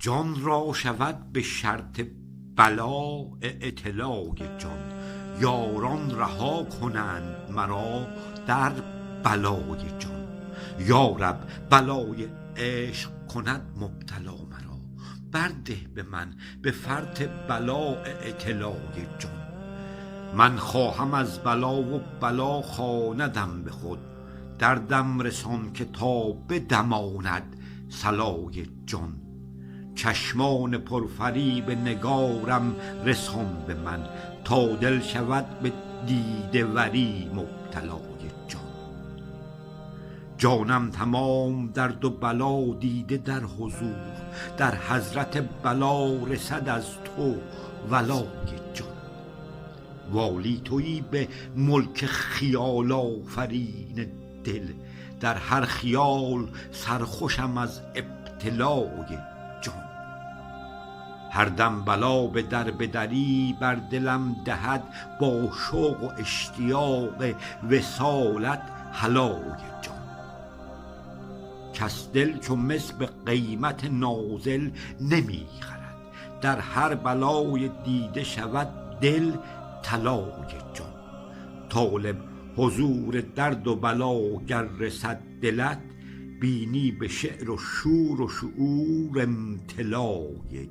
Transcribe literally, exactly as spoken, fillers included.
جان را شود به شرط بلا اعتلای جان، یاران رها کنند مرا در بلای جان. یا رب، بلای عشق کند مبتلا مرا، برده به من به فرط بلا اعتلای جان. من خواهم از بلا و بلا خواندم به خود، دردم رسان که تا بدماند صلای جان. چشمان پرفریب نگارم رسان به من، تا دل شود به دیده وری مبتلای جان. جانم تمام درد و بلا دیده در حضور، در حضرت بلا رسد از تو ولای جان. والی تویی به ملک خیال آفرین دل، در هر خیال سرخوشم از ابتلای جان. هر دم بلا به در بدری بر دلم دهد، با شوق و اشتیاق وصالت حلای جان. کس دل چو مس به قیمت نازل نمی‌خرد، در هر بلای دیده شود دل طلای جان. طالب حضور درد و بلا گر رسد دلت، بینی به شعر و شور و شعور امتلای